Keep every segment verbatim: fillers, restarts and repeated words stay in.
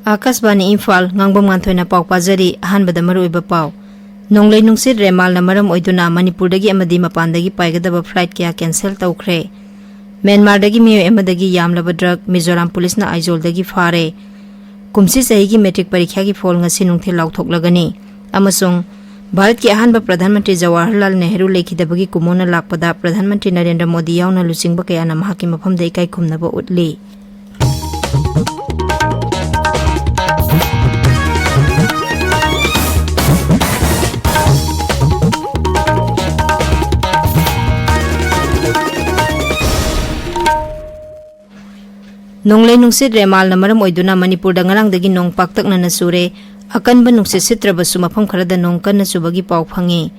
ꯑꯥꯀꯥꯁꯕꯥꯅꯤ ꯏꯝꯐꯥꯜ, ꯉꯥꯡꯕꯝ ꯉꯥꯟꯊꯣꯏꯅ ꯄꯥꯎ ꯄꯥꯖꯔꯤ꯫ ꯑꯍꯥꯟꯕꯗ ꯃꯔꯨꯑꯣꯏꯕ ꯄꯥꯎ꯫ ꯅꯣꯡꯂꯩ ꯅꯨꯡꯁꯤꯠ ꯔꯦꯃꯥꯜꯅ ꯃꯔꯝ ꯑꯣꯏꯗꯨꯅ ꯃꯅꯤꯄꯨꯔꯗꯒꯤ ꯑꯃꯗꯤ ꯃꯄꯥꯟꯗꯒꯤ ꯄꯥꯏꯒꯗꯕ flight ꯀꯌꯥ cancel ꯇꯧꯈ꯭ꯔꯦ꯫ ꯃ꯭ꯌꯥꯟꯃꯥꯔꯗꯒꯤ ꯃꯤꯑꯣꯏ ꯑꯃꯗꯒꯤ ꯌꯥꯝꯂꯕ drug ꯃꯤꯖꯣꯔꯥꯝ ꯄꯨꯂꯤꯁꯅ ꯑꯥꯏꯖꯣꯜꯗꯒꯤ ꯐꯥꯔꯦ꯫ ꯀꯨꯝꯁꯤ ꯆꯍꯤꯒꯤ matric ꯄꯔꯤꯈ꯭ꯌꯥꯒꯤ ꯐꯣꯜ ꯉꯁꯤ ꯅꯨꯡꯊꯤꯜ ꯂꯥꯎꯊꯣꯛꯂꯒꯅꯤ꯫ ꯑꯃꯁꯨꯡ ꯚꯥꯔꯠꯀꯤ ꯑꯍꯥꯟꯕ ꯄ꯭ꯔꯙꯥꯟ ꯃꯟꯇ꯭ꯔꯤ ꯖꯋꯥꯍꯔꯂꯥꯜ ꯅꯦꯍꯔꯨ ꯂꯩꯈꯤꯗꯕꯒꯤ ꯀꯨꯝꯑꯣꯟꯅ ꯂꯥꯛꯄꯗ ꯄ꯭ꯔꯙꯥꯟ ꯃꯟꯇ꯭ꯔꯤ ꯅꯔꯦꯟꯗ꯭ꯔ ꯃꯣꯗꯤ ꯌꯥꯎꯅ ꯂꯨꯆꯤꯡꯕ ꯀꯌꯥꯅ ꯃꯍꯥꯛꯀꯤ ꯃꯐꯝꯗ ꯏꯀꯥꯏ ꯈꯨꯝꯅꯕ ꯎꯠꯂꯤ꯫ ꯅꯣꯡꯂꯩ ꯅꯨꯡꯁꯤꯠ ꯔꯦꯃꯥꯜꯅ ꯃꯔꯝ ꯑꯣꯏꯗꯨꯅ ꯃꯅꯤꯄꯨꯔꯗ ꯉꯔꯥꯡꯗꯒꯤ ꯅꯣꯡ ꯄꯥꯛꯇꯛꯅꯅ ꯆꯨꯔꯦ꯫ ꯑꯀꯟꯕ ꯅꯨꯡꯁꯤꯠ ꯁꯤꯠꯇ꯭ꯔꯕꯁꯨ ꯃꯐꯝ ꯈꯔꯗ ꯅꯣꯡ ꯀꯟꯅ ꯆꯨꯕꯒꯤ ꯄꯥꯎ ꯐꯪꯉꯤ꯫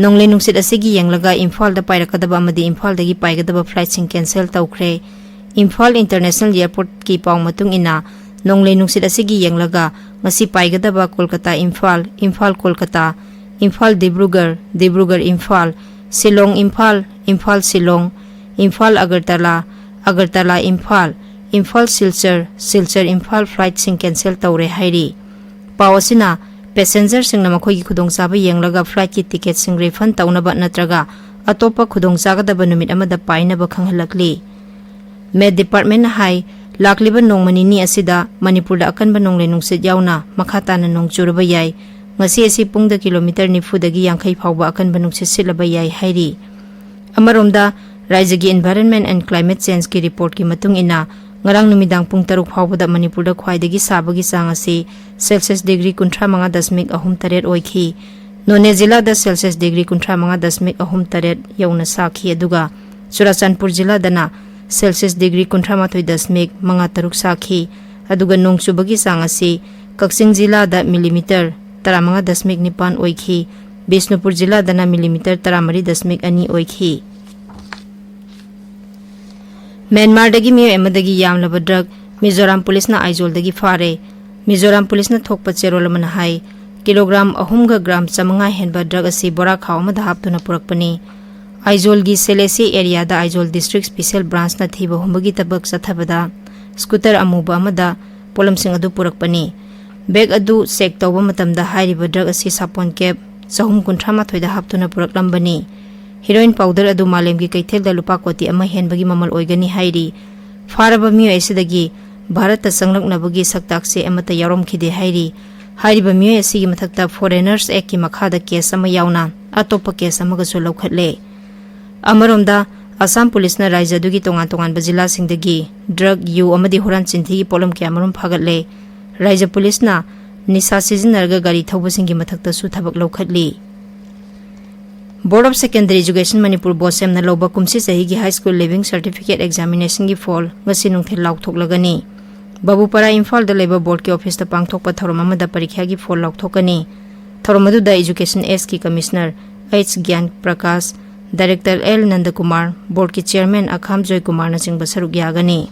ꯅꯣꯡꯂꯩ ꯅꯨꯡꯁꯤꯠ ꯑꯁꯤꯒꯤ ꯌꯦꯡꯂꯒ ꯏꯝꯐꯥꯜꯗ ꯄꯥꯏꯔꯛꯀꯗꯕ ꯑꯃꯗꯤ ꯏꯝꯐꯥꯜꯗꯒꯤ ꯄꯥꯏꯒꯗꯕ flightꯁꯤꯡ cancel ꯇꯧꯈ꯭ꯔꯦ꯫ ꯏꯝꯐꯥꯜ International Airportꯀꯤ ꯄꯥꯎ ꯃꯇꯨꯡ ꯏꯟꯅ, ꯅꯣꯡꯂꯩ ꯅꯨꯡꯁꯤꯠ ꯑꯁꯤꯒꯤ ꯌꯦꯡꯂꯒ ꯉꯁꯤ ꯄꯥꯏꯒꯗꯕ ꯀꯣꯜꯀꯇꯥ ꯏꯝꯐꯥꯜ, ꯏꯝꯐꯥꯜ ꯀꯣꯜꯀꯇꯥ, ꯏꯝꯐꯥꯜ ꯗꯤꯕ꯭ꯔꯨꯒꯔ, ꯗꯤꯕ꯭ꯔꯨꯒꯔ ꯏꯝꯐꯥꯜ, ꯁꯤꯂꯣꯡ ꯏꯝꯐꯥꯜ, ꯏꯝꯐꯥꯜ ꯁꯤꯂꯣꯡ, ꯏꯝꯐꯥꯜ ꯑꯒꯔꯇꯂꯥ, ꯑꯒꯔꯇꯂꯥ ꯏꯝꯐꯥꯜ, ꯏꯝꯐꯥꯜ ꯁꯤꯜꯆꯔ, ꯁꯤꯜꯆꯔ ꯏꯝꯐꯥꯜ flightꯁꯤꯡ cancel ꯇꯧꯔꯦ ꯍꯥꯏꯔꯤ꯫ ꯄꯥꯎ ꯑꯁꯤꯅ passengerꯁꯤꯡꯅ ꯃꯈꯣꯏꯒꯤ ꯈꯨꯗꯣꯡꯆꯥꯕ ꯌꯦꯡꯂꯒ flightꯀꯤ ticketꯁꯤꯡ refund ꯇꯧꯅꯕ ꯅꯠꯇ꯭ꯔꯒ ꯑꯇꯣꯞꯄ ꯈꯨꯗꯣꯡꯆꯥꯒꯗꯕ ꯅꯨꯃꯤꯠ ꯑꯃꯗ ꯄꯥꯏꯅꯕ ꯈꯪꯍꯜꯂꯛꯂꯤ꯫ Met Departmentꯅ ꯍꯥꯏ, ꯂꯥꯛꯂꯤꯕ ꯅꯣꯡꯃ ꯅꯤꯅꯤ ꯑꯁꯤꯗ ꯃꯅꯤꯄꯨꯔꯗ ꯑꯀꯟꯕ ꯅꯣꯡꯂꯩ ꯅꯨꯡꯁꯤꯠ ꯌꯥꯎꯅ ꯃꯈꯥ ꯇꯥꯅ ꯅꯣꯡ ꯆꯨꯔꯕ ꯌꯥꯏ꯫ ꯉꯁꯤ ꯑꯁꯤ ꯄꯨꯡꯗ kilometre ꯅꯤꯐꯨꯗꯒꯤ ꯌꯥꯡꯈꯩ ꯐꯥꯎꯕ ꯑꯀꯟꯕ ꯅꯨꯡꯁꯤꯠ ꯁꯤꯠꯂꯕ ꯌꯥꯏ ꯍꯥꯏꯔꯤ꯫ ꯑꯃꯔꯣꯝꯗ, ꯔꯥꯖ꯭ꯌꯒꯤ Environment and Climate Changeꯀꯤ reportꯀꯤ ꯃꯇꯨꯡ ꯏꯟꯅ, ꯉꯔꯥꯡ ꯅꯨꯃꯤꯗꯥꯡ ꯄꯨꯡ ꯇꯔꯨꯛ ꯐꯥꯎꯕꯗ ꯃꯅꯤꯄꯨꯔꯗ ꯈ꯭ꯋꯥꯏꯗꯒꯤ ꯁꯥꯕꯒꯤ ꯆꯥꯡ ꯑꯁꯤ Celsius degree ꯀꯨꯟꯊ꯭ꯔꯥ ꯃꯉꯥ ꯗꯁꯃꯤꯛ ꯑꯍꯨꯝ ꯇꯔꯦꯠ ꯑꯣꯏꯈꯤ꯫ ꯅꯣꯅꯦ ꯖꯤꯂꯥꯗ Celsius degree ꯀꯨꯟꯊ꯭ꯔꯥ ꯃꯉꯥ ꯗꯁꯃꯤꯛ ꯑꯍꯨꯝ ꯇꯔꯦꯠ ꯌꯧꯅ ꯁꯥꯈꯤ, ꯑꯗꯨꯒ ꯆꯨꯔꯥꯆꯥꯟꯄꯨꯔ ꯖꯤꯂꯥꯗꯅ Celsius degree ꯀꯨꯟꯊ꯭ꯔꯥ ꯃꯥꯊꯣꯏ ꯗꯁꯃꯤꯛ ꯃꯉꯥ ꯇꯔꯨꯛ ꯁꯥꯈꯤ꯫ ꯑꯗꯨꯒ ꯅꯣꯡ ꯆꯨꯕꯒꯤ ꯆꯥꯡ ꯑꯁꯤ ꯀꯛꯆꯤꯡ ꯖꯤꯂꯥꯗ millimetre ꯇꯔꯥꯃꯉꯥ ꯗꯁꯃꯤꯛ ꯅꯤꯄꯥꯟ ꯑꯣꯏꯈꯤ꯫ ꯕꯤꯁꯅꯨꯄꯨꯔ ꯖꯤꯂꯥꯗꯅ millimetre ꯇꯔꯥꯃꯔꯤ ꯗꯁꯃꯤꯛ ꯑꯅꯤ ꯑꯣꯏꯈꯤ꯫ ꯃ꯭ꯌꯥꯟꯃꯥꯔꯗꯒꯤ ꯃꯤꯑꯣꯏ ꯑꯃꯗꯒꯤ ꯌꯥꯝꯂꯕ drug ꯃꯤꯖꯣꯔꯥꯝ ꯄꯨꯂꯤꯁꯅ ꯑꯥꯏꯖꯣꯜꯗꯒꯤ ꯐꯥꯔꯦ꯫ ꯃꯤꯖꯣꯔꯥꯝ ꯄꯨꯂꯤꯁꯅ ꯊꯣꯛꯄ ꯆꯦꯔꯣꯜ ꯑꯃꯅ ꯍꯥꯏ, kilogram ꯑꯍꯨꯝꯒ gram ꯆꯥꯃꯉꯥ ꯍꯦꯟꯕ drug ꯑꯁꯤ ꯕꯣꯔꯥ ꯈꯥꯎ ꯑꯃꯗ ꯍꯥꯞꯇꯨꯅ ꯄꯨꯔꯛꯄꯅꯤ꯫ ꯑꯥꯏꯖꯣꯜꯒꯤ ꯁꯦꯂꯦꯁꯤ areaꯗ ꯑꯥꯏꯖꯣꯜ District Special Branchꯅ ꯊꯤꯕ ꯍꯨꯝꯕꯒꯤ ꯊꯕꯛ ꯆꯠꯊꯕꯗ scooter ꯑꯃꯨꯕ ꯑꯃꯗ ꯄꯣꯠꯂꯝꯁꯤꯡ ꯑꯗꯨ ꯄꯨꯔꯛꯄꯅꯤ꯫ ꯕꯦꯒ ꯑꯗꯨ ꯆꯦꯛ ꯇꯧꯕ ꯃꯇꯝꯗ ꯍꯥꯏꯔꯤꯕ ꯗ꯭ꯔꯒ ꯑꯁꯤ ꯁꯥꯄꯣꯟ ꯀꯦꯞ ꯆꯍꯨꯝ ꯀꯨꯟꯊ꯭ꯔꯥ ꯃꯥꯊꯣꯏꯗ ꯍꯥꯞꯇꯨꯅ ꯄꯨꯔꯛꯂꯝꯕꯅꯤ꯫ ꯍꯤꯔꯣꯏꯟ ꯄꯥꯎꯗꯔ ꯑꯗꯨ ꯃꯥꯂꯦꯝꯒꯤ ꯀꯩꯊꯦꯜꯗ ꯂꯨꯄꯥ ꯀꯣꯇꯤ ꯑꯃ ꯍꯦꯟꯕꯒꯤ ꯃꯃꯜ ꯑꯣꯏꯒꯅꯤ ꯍꯥꯏꯔꯤ꯫ ꯐꯥꯔꯕ ꯃꯤꯑꯣꯏ ꯑꯁꯤꯗꯒꯤ ꯚꯥꯔꯠꯇ ꯆꯪꯂꯛꯅꯕꯒꯤ ꯁꯛꯇꯥꯛꯁꯦ ꯑꯃꯠꯇ ꯌꯥꯎꯔꯝꯈꯤꯗꯦ ꯍꯥꯏꯔꯤ꯫ ꯍꯥꯏꯔꯤꯕ ꯃꯤꯑꯣꯏ ꯑꯁꯤꯒꯤ ꯃꯊꯛꯇ Foreigners Actꯀꯤ ꯃꯈꯥꯗ ꯀꯦꯁ ꯑꯃ ꯌꯥꯎꯅ ꯑꯇꯣꯞꯄ ꯀꯦꯁ ꯑꯃꯒꯁꯨ ꯂꯧꯈꯠꯂꯦ꯫ ꯑꯃꯔꯣꯝꯗ, ꯑꯁꯥꯝ ꯄꯨꯂꯤꯁꯅ ꯔꯥꯖ꯭ꯌ ꯑꯗꯨꯒꯤ ꯇꯣꯉꯥꯟ ꯇꯣꯉꯥꯟꯕ ꯖꯤꯂꯥꯁꯤꯡꯗꯒꯤ ꯗ꯭ꯔꯒ, ꯌꯨ ꯑꯃꯗꯤ ꯍꯨꯔꯥꯟ ꯆꯤꯟꯊꯤꯒꯤ ꯄꯣꯠꯂꯝ ꯀꯌꯥꯃꯔꯨꯝ ꯐꯥꯒꯠꯂꯦ꯫ ꯔꯥꯖ꯭ꯌ ꯄꯨꯂꯤꯁꯅ ꯅꯤꯁꯥ ꯁꯤꯖꯤꯟꯅꯔꯒ ꯒꯥꯔꯤ ꯊꯧꯕꯁꯤꯡꯒꯤ ꯃꯊꯛꯇꯁꯨ ꯊꯕꯛ ꯂꯧꯈꯠꯂꯤ꯫ Board of Secondary Education Manipur, ꯕꯣꯁꯦꯝꯅ ꯂꯧꯕ ꯀꯨꯝꯁꯤ ꯆꯍꯤꯒꯤ High School Leaving Certificate Examinationꯒꯤ ꯐꯣꯜ ꯉꯁꯤ ꯅꯨꯡꯊꯤꯜ ꯂꯥꯎꯊꯣꯛꯂꯒꯅꯤ꯫ ꯕꯥꯕꯨꯄꯥꯔꯥ, ꯏꯝꯐꯥꯜꯗ ꯂꯩꯕ ꯕꯣꯔꯗꯀꯤ ꯑꯣꯐꯤꯁꯇ ꯄꯥꯡꯊꯣꯛꯄ ꯊꯧꯔꯝ ꯑꯃꯗ ꯄꯔꯤꯈ꯭ꯌꯥꯒꯤ ꯐꯣꯜ ꯂꯥꯎꯊꯣꯛꯀꯅꯤ꯫ ꯊꯧꯔꯝ ꯑꯗꯨꯗ Education Sꯀꯤ Commissioner H ꯒ꯭ꯌꯥꯟ ꯄ꯭ꯔꯀꯥꯁ, Director L ꯅꯟꯗꯀꯨꯃꯥꯔ, ꯕꯣꯔꯗꯀꯤ Chairman ꯑꯈꯥꯝ ꯖꯣꯏꯀꯨꯃꯥꯔꯅꯆꯤꯡꯕ ꯁꯔꯨꯛ ꯌꯥꯒꯅꯤ꯫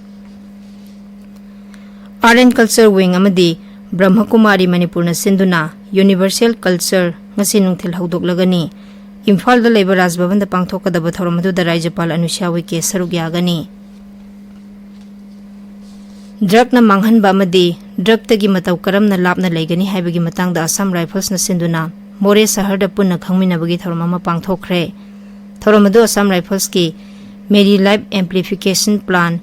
Art and Culture Wing ꯑꯃꯗꯤ ꯕ꯭ꯔꯍ꯭ꯃꯀꯨꯃꯥꯔꯤ ꯃꯅꯤꯄꯨꯔꯅ ꯁꯤꯟꯗꯨꯅ Universal Culture ꯉꯁꯤ ꯅꯨꯡꯊꯤꯜ ꯍꯧꯗꯣꯛꯂꯒꯅꯤ꯫ ꯏꯝꯐꯥꯜꯗ ꯂꯩꯕ ꯔꯥꯖ ꯚꯕꯟꯗ ꯄꯥꯡꯊꯣꯛꯀꯗꯕ ꯊꯧꯔꯝ ꯑꯗꯨꯗ ꯔꯥꯖ꯭ꯌꯄꯥꯜ ꯑꯅꯨꯁ꯭ꯌꯥ ꯎꯏꯀꯦ ꯁꯔꯨꯛ ꯌꯥꯒꯅꯤ꯫ ꯗ꯭ꯔꯒꯅ ꯃꯥꯡꯍꯟꯕ ꯑꯃꯗꯤ ꯗ꯭ꯔꯒꯇꯒꯤ ꯃꯇꯧ ꯀꯔꯝꯅ ꯂꯥꯞꯅ ꯂꯩꯒꯅꯤ ꯍꯥꯏꯕꯒꯤ ꯃꯇꯥꯡꯗ ꯑꯁꯥꯝ ꯔꯥꯏꯐꯜꯁꯅ ꯁꯤꯟꯗꯨꯅ ꯃꯣꯔꯦ ꯁꯍꯔꯗ ꯄꯨꯟꯅ ꯈꯪꯃꯤꯟꯅꯕꯒꯤ ꯊꯧꯔꯝ ꯑꯃ ꯄꯥꯡꯊꯣꯛꯈ꯭ꯔꯦ꯫ ꯊꯧꯔꯝ ꯑꯗꯨ Assam ꯔꯥꯏꯐꯜꯁꯀꯤ Meri Life Amplification Plan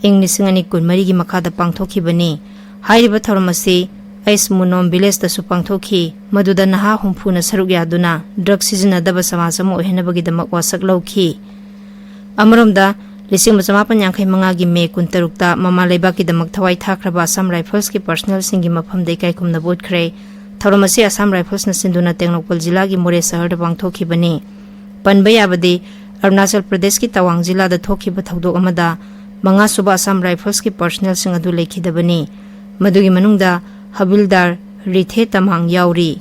ꯏꯪ ꯂꯤꯁꯤꯡ ꯑꯅꯤ ꯀꯨꯟꯃꯔꯤꯒꯤ ꯃꯈꯥꯗ ꯄꯥꯡꯊꯣꯛꯈꯤꯕꯅꯤ꯫ ꯍꯥꯏꯔꯤꯕ ꯊꯧꯔꯝ ꯑꯁꯤ ꯑꯩꯁ ꯃꯨꯅꯣꯝ ꯚꯤꯂꯦꯖꯇꯁꯨ ꯄꯥꯡꯊꯣꯛꯈꯤ, ꯃꯗꯨꯗ ꯅꯍꯥ ꯍꯨꯝꯐꯨꯅ ꯁꯔꯨꯛ ꯌꯥꯗꯨꯅ ꯗ꯭ꯔꯒ ꯁꯤꯖꯤꯟꯅꯗꯕ ꯁꯃꯥꯖ ꯑꯃ ꯑꯣꯏꯍꯟꯅꯕꯒꯤꯗꯃꯛ ꯋꯥꯁꯛ ꯂꯧꯈꯤ꯫ ꯑꯃꯔꯣꯝꯗ, ꯂꯤꯁꯤꯡ ꯑꯃ ꯆꯃꯥꯄꯟ ꯌꯥꯡꯈꯩ ꯃꯉꯥꯒꯤ ꯃꯦ ꯀꯨꯟꯇꯔꯨꯛꯇ ꯃꯃꯥ ꯂꯩꯕꯥꯛꯀꯤꯗꯃꯛ ꯊꯋꯥꯏ ꯊꯥꯈ꯭ꯔꯕ ꯑꯁꯥꯝ ꯔꯥꯏꯐꯜꯁꯀꯤ ꯄꯔꯁꯅꯦꯜꯁꯤꯡꯒꯤ ꯃꯐꯝꯗ ꯏꯀꯥꯏ ꯈꯨꯝꯅꯕ ꯎꯠꯈ꯭ꯔꯦ꯫ ꯊꯧꯔꯝ ꯑꯁꯤ ꯑꯁꯥꯝ ꯔꯥꯏꯐꯜꯁꯅ ꯁꯤꯟꯗꯨꯅ ꯇꯦꯡꯅꯧꯄꯜ ꯖꯤꯂꯥꯒꯤ ꯃꯣꯔꯦ ꯁꯍꯔꯗ ꯄꯥꯡꯊꯣꯛꯈꯤꯕꯅꯤ꯫ ꯄꯟꯕ ꯌꯥꯕꯗꯤ, ꯑꯔꯨꯅꯥꯆꯜ ꯄ꯭ꯔꯗꯦꯁꯀꯤ ꯇꯋꯥꯡ ꯖꯤꯂꯥꯗ ꯊꯣꯛꯈꯤꯕ ꯊꯧꯗꯣꯛ ꯑꯃꯗ ꯃꯉꯥꯁꯨꯕ ꯑꯁꯥꯝ ꯔꯥꯏꯐꯜꯁꯀꯤ ꯄꯔꯁꯅꯦꯜꯁꯤꯡ ꯑꯗꯨ ꯂꯩꯈꯤꯗꯕꯅꯤ꯫ ꯃꯗꯨꯒꯤ ꯃꯅꯨꯡꯗ ꯍꯕꯤꯜꯗꯥꯔ ꯔꯤꯊꯦ ꯇꯃꯥꯡ ꯌꯥꯎꯔꯤ꯫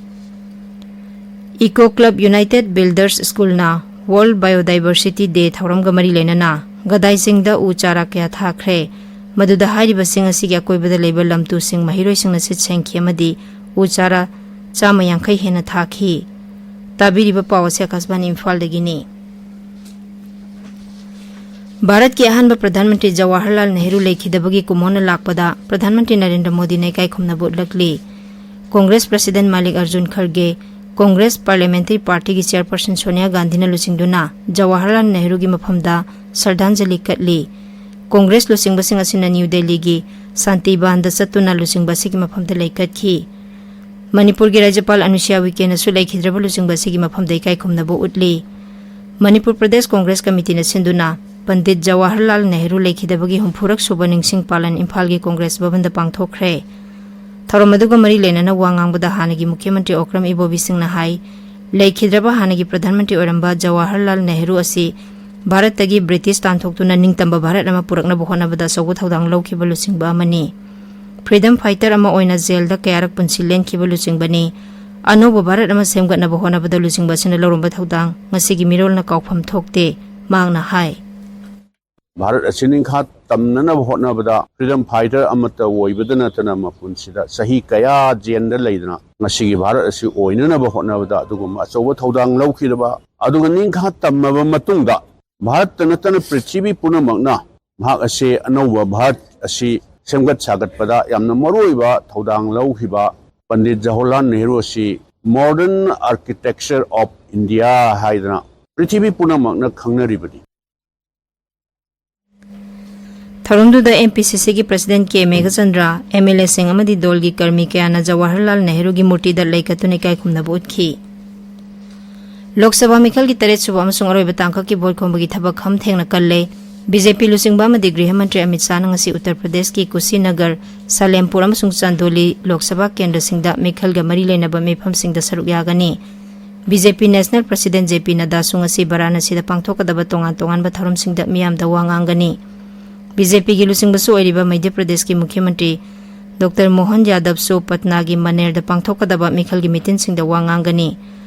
Eco Club United Builders Schoolꯅ World Biodiversity Day ꯊꯧꯔꯝꯒ ꯃꯔꯤ ꯂꯩꯅꯅ ꯒꯗꯥꯏꯁꯤꯡꯗ ꯎ ꯆꯥꯔꯥ ꯀꯌꯥ ꯊꯥꯈ꯭ꯔꯦ, ꯃꯗꯨꯗ ꯍꯥꯏꯔꯤꯕꯁꯤꯡ ꯑꯁꯤꯒꯤ ꯑꯀꯣꯏꯕꯗ ꯂꯩꯕ ꯂꯝꯇꯨꯁꯤꯡ ꯃꯍꯩꯔꯣꯏꯁꯤꯡꯅ ꯁꯤꯠ ꯁꯦꯡꯈꯤ ꯑꯃꯗꯤ ꯎ ꯆꯥꯔꯥ ꯆꯥꯝꯃ ꯌꯥꯡꯈꯩ ꯍꯦꯟꯅ ꯊꯥꯈꯤ꯫ ꯇꯥꯕꯤꯔꯤꯕ ꯄꯥꯎ ꯑꯁꯤ ꯑꯀꯥꯁꯕꯥꯅꯤ ꯏꯝꯐꯥꯜꯗꯒꯤꯅꯤ꯫ ꯚꯥꯔꯠꯀꯤ ꯑꯍꯥꯟꯕ ꯄ꯭ꯔꯙꯥꯟ ꯃꯟꯇ꯭ꯔꯤ ꯖꯋꯥꯍꯔꯂꯥꯜ ꯅꯦꯍꯔꯨ ꯂꯩꯈꯤꯗꯕꯒꯤ ꯀꯨꯝꯑꯣꯟꯅ ꯂꯥꯛꯄꯗ ꯄ꯭ꯔꯙꯥꯟ ꯃꯟꯇ꯭ꯔꯤ ꯅꯔꯦꯟꯗ꯭ꯔ ꯃꯣꯗꯤꯅ ꯏꯀꯥꯏ ꯈꯨꯝꯅꯕ ꯎꯠꯂꯛꯂꯤ꯫ ꯀꯣꯡꯒ꯭ꯔꯦꯁ ꯄ꯭ꯔꯁꯤꯗꯦꯟ ꯃꯥꯂꯤꯛ ꯑꯔꯖꯨꯟ ꯈꯔꯒꯦ, ꯀꯣꯡꯒ꯭ꯔꯦꯁ ꯄꯥꯔꯂꯤꯌꯥꯃꯦꯟꯇꯔꯤ ꯄꯥꯔꯇꯤꯒꯤ ꯆꯦꯌꯔꯄꯔꯁꯟ ꯁꯣꯅꯤꯌꯥ ꯒꯥꯟꯙꯤꯅ ꯂꯨꯆꯤꯡꯗꯨꯅ ꯖꯋꯥꯍꯔꯂꯥꯜ ꯅꯦꯍꯔꯨꯒꯤ ꯃꯐꯝꯗ ꯁ꯭ꯔꯗꯥꯟꯖꯂꯤ ꯀꯠꯂꯤ꯫ ꯀꯣꯡꯒ꯭ꯔꯦꯁ ꯂꯨꯆꯤꯡꯕꯁꯤꯡ ꯑꯁꯤꯅ ꯅ꯭ꯌꯨ ꯗꯦꯜꯂꯤꯒꯤ ꯁꯥꯟꯇꯤ ꯚꯥꯟꯗ ꯆꯠꯇꯨꯅ ꯂꯨꯆꯤꯡꯕ ꯑꯁꯤꯒꯤ ꯃꯐꯝꯗ ꯂꯩ ꯀꯠꯈꯤ꯫ ꯃꯅꯤꯄꯨꯔꯒꯤ ꯔꯥꯖ꯭ꯌꯄꯥꯜ ꯑꯅꯨꯁ꯭ꯌꯥ ꯎꯏꯀꯦꯅꯁꯨ ꯂꯩꯈꯤꯗ꯭ꯔꯕ ꯂꯨꯆꯤꯡꯕ ꯑꯁꯤꯒꯤ ꯃꯐꯝꯗ ꯏꯀꯥꯏ ꯈꯨꯝꯅꯕ ꯎꯠꯂꯤ꯫ ꯃꯅꯤꯄꯨꯔ ꯄ꯭ꯔꯗꯦꯁ ꯀꯣꯡꯒ꯭ꯔꯦꯁ ꯀꯃꯤꯇꯤꯅ ꯁꯤꯟꯗꯨꯅ ꯄꯟꯗꯤꯠ ꯖꯋꯥꯍꯔꯂꯥꯜ ꯅꯦꯍꯔꯨ ꯂꯩꯈꯤꯗꯕꯒꯤ ꯍꯨꯝꯐꯨꯔꯛ ꯁꯨꯕ ꯅꯤꯡꯁꯤꯡ ꯄꯥꯂꯟ ꯏꯝꯐꯥꯜꯒꯤ ꯀꯣꯡꯒ꯭ꯔꯦꯁ ꯚꯕꯟꯗ ꯄꯥꯡꯊꯣꯛꯈ꯭ꯔꯦ꯫ ꯊꯧꯔꯝ ꯑꯗꯨꯒ ꯃꯔꯤ ꯂꯩꯅꯅ ꯋꯥ ꯉꯥꯡꯕꯗ ꯍꯥꯟꯅꯒꯤ ꯃꯨꯈ꯭ꯌ ꯃꯟꯇ꯭ꯔꯤ ꯑꯣꯀ꯭ꯔꯝ ꯏꯕꯣꯕꯤ ꯁꯤꯡꯅ ꯍꯥꯏ, ꯂꯩꯈꯤꯗ꯭ꯔꯕ ꯍꯥꯟꯅꯒꯤ ꯄ꯭ꯔꯙꯥꯟ ꯃꯟꯇ꯭ꯔꯤ ꯑꯣꯏꯔꯝꯕ ꯖꯋꯥꯍꯔꯂꯥꯜ ꯅꯦꯍꯔꯨ ꯑꯁꯤ ꯚꯥꯔꯠꯇꯒꯤ ꯕ꯭ꯔꯤꯇꯤꯁ ꯇꯥꯟꯊꯣꯛꯇꯨꯅ ꯅꯤꯡꯇꯝꯕ ꯚꯥꯔꯠ ꯑꯃ ꯄꯨꯔꯛꯅꯕ ꯍꯣꯠꯅꯕꯗ ꯑꯆꯧꯕ ꯊꯧꯗꯥꯡ ꯂꯧꯈꯤꯕ ꯂꯨꯆꯤꯡꯕ ꯑꯃꯅꯤ꯫ ꯐ꯭ꯔꯤꯗꯝ ꯐꯥꯏꯇꯔ ꯑꯃ ꯑꯣꯏꯅ ꯖꯦꯜꯗ ꯀꯌꯥꯔꯛ ꯄꯨꯟꯁꯤ ꯂꯦꯟꯈꯤꯕ ꯂꯨꯆꯤꯡꯕꯅꯤ꯫ ꯑꯅꯧꯕ ꯚꯥꯔꯠ ꯑꯃ ꯁꯦꯝꯒꯠꯅꯕ ꯍꯣꯠꯅꯕꯗ ꯂꯨꯆꯤꯡꯕ ꯑꯁꯤꯅ ꯂꯧꯔꯝꯕ ꯊꯧꯗꯥꯡ ꯉꯁꯤꯒꯤ ꯃꯤꯔꯣꯜꯅ ꯀꯥꯎꯐꯝ ꯊꯣꯛꯇꯦ, ꯃꯍꯥꯛꯅ ꯍꯥꯏ꯫ ꯚꯥꯔꯠ ꯑꯁꯤ ꯅꯤꯡꯈꯥ ꯇꯝꯅꯅꯕ ꯍꯣꯠꯅꯕꯗ ꯐ꯭ꯔꯤꯗꯝ ꯐꯥꯏꯇꯔ ꯑꯃꯠꯇ ꯑꯣꯏꯕꯗ ꯅꯠꯇꯅ ꯃꯄꯨꯟꯁꯤꯗ ꯆꯍꯤ ꯀꯌꯥ ꯖꯦꯜꯗ ꯂꯩꯗꯅ ꯉꯁꯤꯒꯤ ꯚꯥꯔꯠ ꯑꯁꯤ ꯑꯣꯏꯅꯅꯕ ꯍꯣꯠꯅꯕꯗ ꯑꯗꯨꯒꯨꯝꯕ ꯑꯆꯧꯕ ꯊꯧꯗꯥꯡ ꯂꯧꯈꯤꯗꯕ, ꯑꯗꯨꯒ ꯅꯤꯡꯈꯥ ꯇꯝꯃꯕ ꯃꯇꯨꯡꯗ ꯚꯥꯔꯠꯇ ꯅꯠꯇꯅ ꯄ꯭ꯔꯤꯊꯤꯕꯤ ꯄꯨꯝꯅꯃꯛꯅ ꯃꯍꯥꯛ ꯑꯁꯤ ꯑꯅꯧꯕ ꯚꯥꯔꯠ ꯑꯁꯤ ꯁꯦꯝꯒꯠ ꯁꯥꯒꯠꯄꯗ ꯌꯥꯝꯅ ꯃꯔꯨꯑꯣꯏꯕ ꯊꯧꯗꯥꯡ ꯂꯧꯈꯤꯕ ꯄꯟꯗꯤꯠ ꯖꯋꯥꯍꯔꯂꯥꯜ ꯅꯦꯍꯔꯨ ꯑꯁꯤ Modern Architecture of India ꯍꯥꯏꯗꯅ ꯄ꯭ꯔꯤꯊꯤꯕꯤ ꯄꯨꯝꯅꯃꯛꯅ ꯈꯪꯅꯔꯤꯕꯅꯤ꯫ ꯊꯧꯔꯝꯗꯨꯗ ꯑꯦꯝ ꯄꯤ ꯁꯤ ꯁꯤꯒꯤ ꯄ꯭ꯔꯁꯤꯗꯦꯟ ꯀꯦ ꯃꯦꯘꯆꯟꯗ꯭ꯔ, ꯑꯦꯝ ꯑꯦꯜ ꯑꯦꯁꯤꯡ ꯑꯃꯗꯤ ꯗꯣꯜꯒꯤ ꯀꯔꯃꯤ ꯀꯌꯥꯅ ꯖꯋꯥꯍꯔꯂꯥꯜ ꯅꯦꯍꯔꯨꯒꯤ ꯃꯨꯔꯇꯤꯗ ꯂꯩ ꯀꯠꯇꯨꯅ ꯏꯀꯥꯏ ꯈꯨꯝꯅꯕ ꯎꯠꯈꯤ꯫ ꯂꯣꯛ ꯁꯚꯥ ꯃꯤꯈꯜꯒꯤ ꯇꯔꯦꯠ ꯁꯨꯕ ꯑꯃꯁꯨꯡ ꯑꯔꯣꯏꯕ ꯇꯥꯡꯀꯛꯀꯤ ꯚꯣꯠ ꯈꯣꯝꯕꯒꯤ ꯊꯕꯛ ꯈꯝ ꯊꯦꯡꯅ ꯀꯜꯂꯦ꯫ ꯕꯤ ꯖꯦ ꯄꯤ ꯂꯨꯆꯤꯡꯕ ꯑꯃꯗꯤ ꯒ꯭ꯔꯤꯍ ꯃꯟꯇ꯭ꯔꯤ ꯑꯃꯤꯠ ꯁꯥꯍꯅ ꯉꯁꯤ ꯎꯠꯇꯔ ꯄ꯭ꯔꯗꯦꯁꯀꯤ ꯀꯨꯁꯤꯅꯒꯔ, ꯁꯂꯦꯝꯄꯨꯔ ꯑꯃꯁꯨꯡ ꯆꯥꯟꯗꯣꯂꯤ ꯂꯣꯛ ꯁꯚꯥ ꯀꯦꯟꯗ꯭ꯔꯁꯤꯡꯗ ꯃꯤꯈꯜꯒ ꯃꯔꯤ ꯂꯩꯅꯕ ꯃꯤꯐꯝꯁꯤꯡꯗ ꯁꯔꯨꯛ ꯌꯥꯒꯅꯤ꯫ ꯕꯤ ꯖꯦ ꯄꯤ ꯅꯦꯁꯅꯦꯜ ꯄ꯭ꯔꯁꯤꯗꯦꯟ ꯖꯦ ꯄꯤ ꯅꯗ꯭ꯗꯥꯁꯨ ꯉꯁꯤ ꯕꯔꯥꯅꯁꯤꯗ ꯄꯥꯡꯊꯣꯛꯀꯗꯕ ꯇꯣꯉꯥꯟ ꯇꯣꯉꯥꯟꯕ ꯊꯧꯔꯝꯁꯤꯡꯗ ꯃꯤꯌꯥꯝꯗ ꯋꯥ ꯉꯥꯡꯒꯅꯤ꯫ ꯕꯤ ꯖꯦ ꯄꯤꯒꯤ ꯂꯨꯆꯤꯡꯕꯁꯨ ꯑꯣꯏꯔꯤꯕ ꯃꯙ꯭ꯌ ꯄ꯭ꯔꯗꯦꯁꯀꯤ ꯃꯨꯈ꯭ꯌ ꯃꯟꯇ꯭ꯔꯤ ꯗꯣꯛꯇꯔ ꯃꯣꯍꯟ ꯌꯥꯗꯕꯁꯨ ꯄꯠꯅꯥꯒꯤ ꯃꯅꯦꯔꯗ ꯄꯥꯡꯊꯣꯛꯀꯗꯕ ꯃꯤꯈꯜꯒꯤ ꯃꯤꯇꯤꯟꯁꯤꯡꯗ ꯋꯥ ꯉꯥꯡꯒꯅꯤ꯫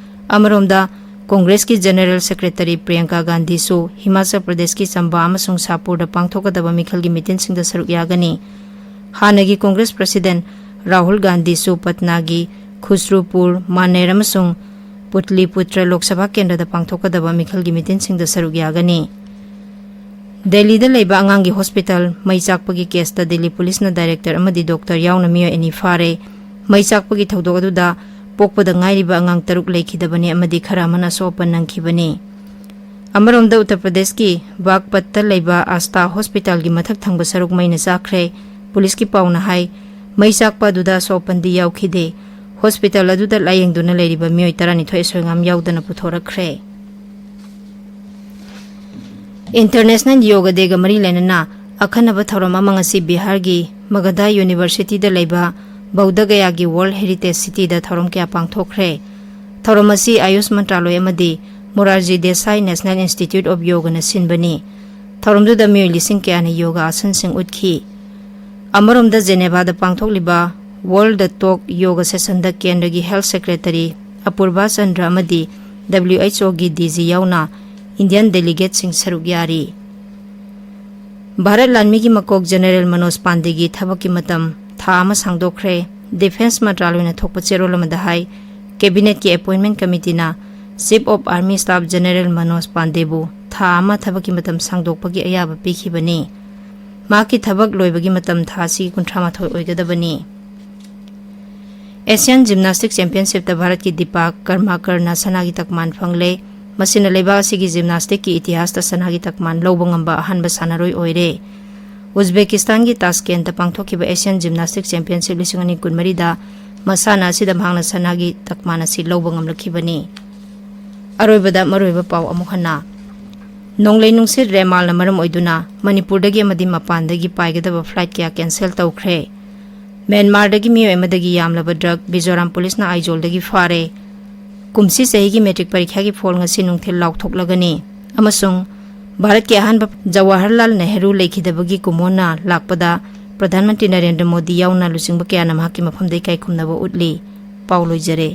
ꯑꯃꯔꯣꯝꯗ, ꯀꯣꯡꯒ꯭ꯔꯦꯁꯀꯤ ꯖꯦꯅꯔꯦꯜ ꯁꯦꯀ꯭ꯔꯦꯇꯔꯤ ꯄ꯭ꯔꯤꯌꯪꯀꯥ ꯒꯥꯟꯙꯤꯁꯨ ꯍꯤꯃꯥꯆꯜ ꯄ꯭ꯔꯗꯦꯁꯀꯤ ꯆꯝꯕꯥ ꯑꯃꯁꯨꯡ ꯁꯥꯄꯨꯔꯗ ꯄꯥꯡꯊꯣꯛꯀꯗꯕ ꯃꯤꯈꯜꯒꯤ ꯃꯤꯇꯤꯟꯁꯤꯡꯗ ꯁꯔꯨꯛ ꯌꯥꯒꯅꯤ꯫ ꯍꯥꯟꯅꯒꯤ ꯀꯣꯡꯒ꯭ꯔꯦꯁ ꯄ꯭ꯔꯁꯤꯗꯦꯟ ꯔꯥꯍꯨꯜ ꯒꯥꯟꯙꯤꯁꯨ ꯄꯠꯅꯥꯒꯤ ꯈꯨꯁꯔꯨꯄꯨꯔ, ꯃꯥꯅꯦꯔ ꯑꯃꯁꯨꯡ ꯄꯨꯠꯂꯤꯄꯨꯇ꯭ꯔ ꯂꯣꯛ ꯁꯚꯥ ꯀꯦꯟꯗ꯭ꯔꯗ ꯄꯥꯡꯊꯣꯛꯀꯗꯕ ꯃꯤꯈꯜꯒꯤ ꯃꯤꯇꯤꯟꯁꯤꯡꯗ ꯁꯔꯨꯛ ꯌꯥꯒꯅꯤ꯫ ꯗꯦꯜꯂꯤꯗ ꯂꯩꯕ ꯑꯉꯥꯡꯒꯤ ꯍꯣꯁꯄꯤꯇꯥꯜ ꯃꯩ ꯆꯥꯛꯄꯒꯤ ꯀꯦꯁꯇ ꯗꯦꯜꯂꯤ ꯄꯨꯂꯤꯁꯅ ꯗꯥꯏꯔꯦꯛꯇꯔ ꯑꯃꯗꯤ ꯗꯣꯛꯇꯔ ꯌꯥꯎꯅ ꯃꯤꯑꯣꯏ ꯑꯅꯤ ꯐꯥꯔꯦ꯫ ꯃꯩ ꯆꯥꯛꯄꯒꯤ ꯊꯧꯗꯣꯛ ꯑꯗꯨꯗ ꯄꯣꯛꯄꯗ ꯉꯥꯏꯔꯤꯕ ꯑꯉꯥꯡ ꯇꯔꯨꯛ ꯂꯩꯈꯤꯗꯕꯅꯤ ꯑꯃꯗꯤ ꯈꯔ ꯑꯃꯅ ꯑꯁꯣꯛ ꯑꯄꯟ ꯅꯪꯈꯤꯕꯅꯤ꯫ ꯑꯃꯔꯣꯝꯗ ꯎꯠꯇꯔ ꯄ꯭ꯔꯗꯦꯁꯀꯤ ꯕꯥꯒꯄꯠꯇ ꯂꯩꯕ ꯑꯁꯇꯥ ꯍꯣꯁꯄꯤꯇꯥꯜꯒꯤ ꯃꯊꯛ ꯊꯪꯕ ꯁꯔꯨꯛ ꯃꯩꯅ ꯆꯥꯛꯈ꯭ꯔꯦ꯫ ꯄꯨꯂꯤꯁꯀꯤ ꯄꯥꯎꯅ ꯍꯥꯏ, ꯃꯩ ꯆꯥꯛꯄ ꯑꯗꯨꯗ ꯑꯁꯣꯛ ꯑꯄꯟꯗꯤ ꯌꯥꯎꯈꯤꯗꯦ꯫ ꯍꯣꯁꯄꯤꯇꯥꯜ ꯑꯗꯨꯗ ꯂꯥꯌꯦꯡꯗꯨꯅ ꯂꯩꯔꯤꯕ ꯃꯤꯑꯣꯏ ꯇꯔꯥꯅꯤꯊꯣꯏ ꯑꯁꯣꯏ ꯑꯉꯥꯝ ꯌꯥꯎꯗꯅ ꯄꯨꯊꯣꯔꯛꯈ꯭ꯔꯦ꯫ ꯏꯟꯇꯔꯅꯦꯁꯅꯦꯜ ꯌꯣꯒ ꯗꯦꯒ ꯃꯔꯤ ꯂꯩꯅꯅ ꯑꯈꯟꯅꯕ ꯊꯧꯔꯝ ꯑꯃ ꯉꯁꯤ ꯕꯤꯍꯥꯔꯒꯤ ꯃꯒꯙꯥ ꯌꯨꯅꯤꯚꯔꯁꯤꯇꯤꯗ ꯂꯩꯕ ꯕꯧꯙ ꯒꯌꯥꯒꯤ ꯋꯥꯔꯜ ꯍꯦꯔꯤꯇꯦꯖ ꯁꯤꯇꯤꯗ ꯊꯧꯔꯝ ꯀꯌꯥ ꯄꯥꯡꯊꯣꯛꯈ꯭ꯔꯦ꯫ ꯊꯧꯔꯝ ꯑꯁꯤ ꯑꯌꯨꯁ ꯃꯟꯇ꯭ꯔꯥꯂꯣꯏ ꯑꯃꯗꯤ Morarji Desai national institute of ꯌꯣꯒꯅ ꯁꯤꯟꯕꯅꯤ꯫ ꯊꯧꯔꯝꯗꯨꯗ ꯃꯤꯑꯣꯏ ꯂꯤꯁꯤꯡ ꯀꯌꯥꯅ ꯌꯣꯒ ꯑꯥꯁꯟꯁꯤꯡ ꯎꯠꯈꯤ꯫ ꯑꯃꯔꯣꯝꯗ ꯖꯦꯅꯦꯚꯥꯗ ꯄꯥꯡꯊꯣꯛꯂꯤꯕ ꯋꯥꯔꯜꯗ ꯇꯣꯛ ꯌꯣꯒ ꯁꯦꯁꯟꯗ ꯀꯦꯟꯗ꯭ꯔꯒꯤ ꯍꯦꯜꯊ ꯁꯦꯀ꯭ꯔꯦꯇꯔꯤ ꯑꯄꯨꯔꯕꯥ ꯆꯟꯗ꯭ꯔ ꯑꯃꯗꯤ ꯗꯕ꯭ꯂꯤꯌꯨ ꯑꯩꯆ ꯑꯣꯒꯤ ꯗꯤ ꯖꯤ ꯌꯥꯎꯅ ꯏꯟꯗꯤꯌꯟ ꯗꯦꯂꯤꯒꯦꯠꯁꯤꯡ ꯁꯔꯨꯛ ꯌꯥꯔꯤ꯫ ꯚꯥꯔꯠ ꯂꯥꯟꯃꯤꯒꯤ ꯃꯀꯣꯛ ꯖꯦꯅꯔꯦꯜ ꯃꯅꯣꯖ ꯄꯥꯟꯗꯦꯒꯤ ꯊꯕꯛꯀꯤ ꯃꯇꯝ ꯊꯥ ꯑꯃ ꯁꯥꯡꯗꯣꯛꯈ꯭ꯔꯦ꯫ ꯗꯤꯐꯦꯟꯁ ꯃꯟꯇ꯭ꯔꯥꯂꯣꯏꯅ ꯊꯣꯛꯄ ꯆꯦꯔꯣꯜ ꯑꯃꯗ ꯍꯥꯏ, ꯀꯦꯕꯤꯅꯦꯠꯀꯤ ꯑꯦꯄꯣꯏꯟꯃꯦꯟ ꯀꯃꯤꯇꯤꯅ chief of army staff general Manoj ꯄꯥꯟꯗꯦꯕꯨ ꯊꯥ ꯑꯃ ꯊꯕꯛꯀꯤ ꯃꯇꯝ ꯁꯥꯡꯗꯣꯛꯄꯒꯤ ꯑꯌꯥꯕ ꯄꯤꯈꯤꯕꯅꯤ꯫ ꯃꯍꯥꯛꯀꯤ ꯊꯕꯛ ꯂꯣꯏꯕꯒꯤ ꯃꯇꯝ ꯊꯥ ꯑꯁꯤꯒꯤ ꯀꯨꯟꯊ꯭ꯔꯥ ꯃꯥꯊꯣꯏ ꯑꯣꯏꯒꯗꯕꯅꯤ꯫ ꯑꯦꯁꯤꯌꯥꯟ ꯖꯤꯝꯅꯥꯁꯇꯤꯛ ꯆꯦꯝꯄꯤꯌꯟꯁꯤꯞꯇ ꯚꯥꯔꯠꯀꯤ ꯗꯤꯄꯥꯛ ꯀꯔꯃꯥꯀꯔꯅ ꯁꯅꯥꯒꯤ ꯇꯛꯃꯥꯟ ꯐꯪꯂꯦ꯫ ꯃꯁꯤꯅ ꯂꯩꯕꯥꯛ ꯑꯁꯤꯒꯤ ꯖꯤꯝꯅꯥꯁꯇꯤꯛꯀꯤ ꯏꯇꯤꯍꯥꯁꯇ ꯁꯅꯥꯒꯤ ꯇꯛꯃꯥꯟ ꯂꯧꯕ ꯉꯝꯕ ꯑꯍꯥꯟꯕ ꯁꯥꯟꯅꯔꯣꯏ ꯑꯣꯏꯔꯦ꯫ ꯎꯖꯕꯦꯀꯤꯁꯇꯥꯟꯒꯤ ꯇꯥꯁꯀꯦꯟꯇ ꯄꯥꯡꯊꯣꯛꯈꯤꯕ ꯑꯦꯁꯤꯌꯥꯟ ꯖꯤꯝꯅꯥꯁꯇꯤꯛ ꯆꯦꯝꯄꯤꯌꯟꯁꯤꯞ ꯂꯤꯁꯤꯡ ꯑꯅꯤ ꯀꯨꯟꯃꯔꯤꯗ ꯃꯁꯥꯟꯅ ꯑꯁꯤꯗ ꯃꯍꯥꯛꯅ ꯁꯅꯥꯒꯤ ꯇꯛꯃꯥꯟ ꯑꯁꯤ ꯂꯧꯕ ꯉꯝꯂꯛꯈꯤꯕꯅꯤ꯫ ꯑꯔꯣꯏꯕꯗ ꯃꯔꯨꯑꯣꯏꯕ ꯄꯥꯎ ꯑꯃꯨꯛ ꯍꯟꯅ꯫ ꯅꯣꯡꯂꯩ ꯅꯨꯡꯁꯤꯠ ꯔꯦꯃꯥꯜꯅ ꯃꯔꯝ ꯑꯣꯏꯗꯨꯅ ꯃꯅꯤꯄꯨꯔꯗꯒꯤ ꯑꯃꯗꯤ ꯃꯄꯥꯟꯗꯒꯤ ꯄꯥꯏꯒꯗꯕ ꯐ꯭ꯂꯥꯏꯠ ꯀꯌꯥ ꯀꯦꯟꯁꯦꯜ ꯇꯧꯈ꯭ꯔꯦ꯫ ꯃ꯭ꯌꯥꯟꯃꯥꯔꯗꯒꯤ ꯃꯤꯑꯣꯏ ꯑꯃꯗꯒꯤ ꯌꯥꯝꯂꯕ ꯗ꯭ꯔꯒ ꯃꯤꯖꯣꯔꯥꯝ ꯄꯨꯂꯤꯁꯅ ꯑꯥꯏꯖꯣꯜꯗꯒꯤ ꯐꯥꯔꯦ꯫ ꯀꯨꯝꯁꯤ ꯆꯍꯤꯒꯤ ꯃꯦꯇ꯭ꯔꯤꯛ ꯄꯔꯤꯈ꯭ꯌꯥꯒꯤ ꯐꯣꯜ ꯉꯁꯤ ꯅꯨꯡꯊꯤꯜ ꯂꯥꯎꯊꯣꯛꯂꯒꯅꯤ꯫ ꯑꯃꯁꯨꯡ ꯚꯥꯔꯠꯀꯤ ꯑꯍꯥꯟꯕ ꯖꯋꯥꯍꯔꯂꯥꯜ ꯅꯦꯍꯔꯨ ꯂꯩꯈꯤꯗꯕꯒꯤ ꯀꯨꯝꯑꯣꯟꯅ ꯂꯥꯛꯄꯗ ꯄ꯭ꯔꯙꯥꯟ ꯃꯟꯇ꯭ꯔꯤ ꯅꯔꯦꯟꯗ꯭ꯔ ꯃꯣꯗꯤ ꯌꯥꯎꯅ ꯂꯨꯆꯤꯡꯕ ꯀꯌꯥꯅ ꯃꯍꯥꯛꯀꯤ ꯃꯐꯝꯗ ꯏꯀꯥꯏ ꯈꯨꯝꯅꯕ ꯎꯠꯂꯤ꯫ ꯄꯥꯎ ꯂꯣꯏꯖꯔꯦ꯫